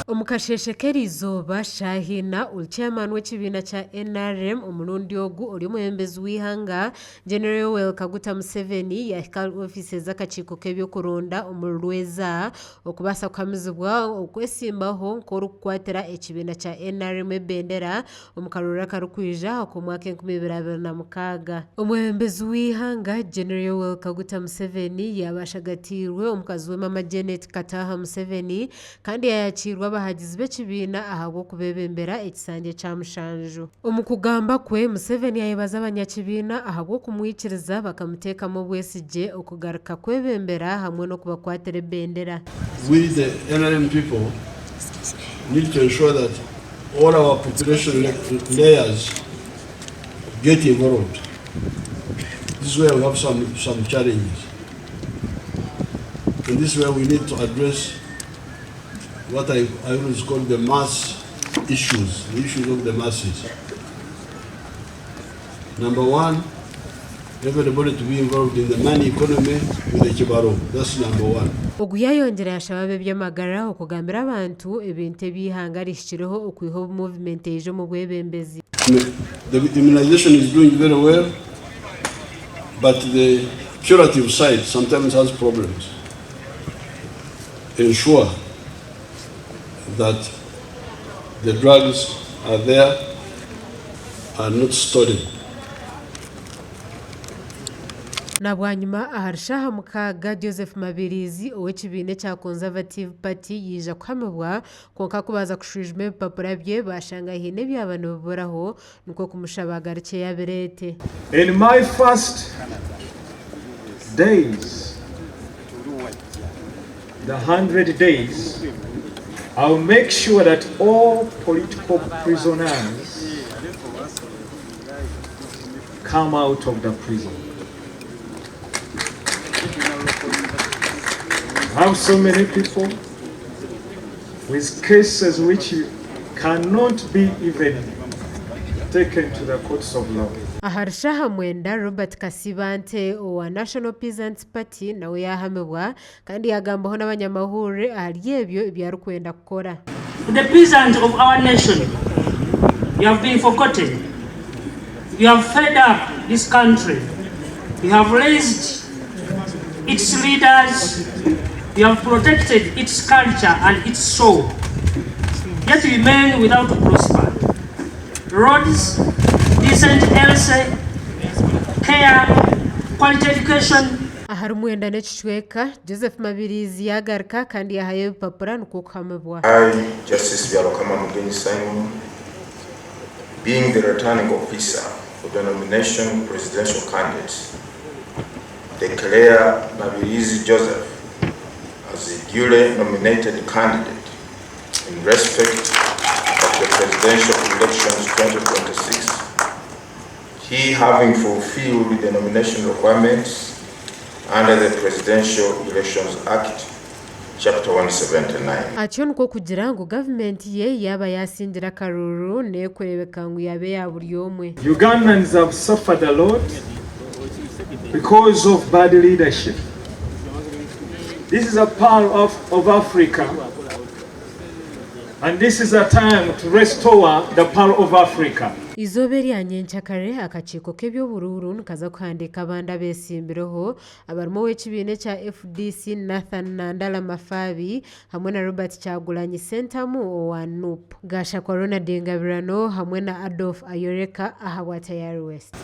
Omu kasheeshe k'eriizooba shaaha ina, ori chairman w'ekibiina kya NRM omurundi ogu ori omwebembezi w'eihanga, General Yoweri Kaguta Museveni yaahika ahari ofiisi z'akakiiko k'eby'okuronda omuri Lweza okubaasa kuhamizibwa okwesimbaho nk'orikukwatira ekibiina kya NRM ebendera omu karuuru akarikwija ak'omwaka 2026. Omwebembezi w'eihanga, General Yoweri Kaguta Museveni yaaba ashagatiirwe omukazi we Mama Janet Kataaha Museveni kandi yaayakiirwa abahagizi b'ekibiina ahabw'okubebembera ekisanja ekya mushanju. Omu kugamba kwe, Museveni ayebaza abanyakibiina ahabw'okumwikiriza bakamuteekamu obwesigye okugaruka kwebembera hamwe n'okubakwatira ebendera. We the NRM people need to ensure that all our population layers get involved. This is where we have some, some challenges. And this is where we need to address what I, I always call the mass issues, the issues of the masses. Number one, everybody to be involved in the money economy with the kibaro. That's number one. Ogu yaayongyera yaashaba ab'eby'amagara okugambira abantu ebintu ebi eihanga rihikireho okwiha obu muvumenti eija omu bwebembezi. The immunization is doing very well, but the curative side sometimes has problems. Ensure that the drugs are there are not stolen. Na bwanyima ahari shaaha mukaaga, Joseph Mabiriizi ow'ekibiina ekya Conservative Party yaija kuhamibwa, kwonka ku baaza kushwijuma ebipapura bye baashanga haine ebyaba nibiburaho nikwo kumushaba agarukyeyo abireete. In my first days, the 100 days, I will make sure that all political prisoners come out of the prison. I have so many people with cases which cannot be even taken to the courts of law. Ahari shaaha mwenda, Robert Kasibante owa National Peasants Party nawe yaahamibwa kandi yaagambaho n'abanyamahurire ahari ebyo ebi arikwenda kukora. To the peasants of our nation, you have been forgotten. You have fed up this country. You have raised its leaders. You have protected its culture and its soul. Yet you remain without prosper. Roads, decent health care, quality education. Ahari mwenda n'ekicweka, Joseph Mabiriizi yaagaruka kandi yaahayo ebipapura nikwo kuhamibwa. I, Justice Byabakama Mugenyi Simon, being the returning officer for the nomination presidential candidates, declare Mabirizi Joseph as the duly nominated candidate in respect of the presidential elections 2026, he having fulfilled the nomination requirements under the Presidential Elections Act, Chapter 179. Atyo nikwo kugira ngu gavumenti ye yaaba yaasingire akaruuru neekureebeka ngu yaaba eya buri omwe. Ugandans have suffered a lot because of bad leadership. This is a pearl of, of Africa and this is a time to restore the pearl of Africa. Eizooba erya nyenkyakare, akakiiko k'eby'oburuuru nikaza kuhandiika abandi abeetsimbireho abarimu ow'ekibiina ekya FDC, Nathan Nandala Mafabi hamwe na Robert Kyagulanyi Ssentamu owa NUP. Gashakwa Ronald Ngabirano hamwe na Adolf Ayoreka ahabwa Tayari West.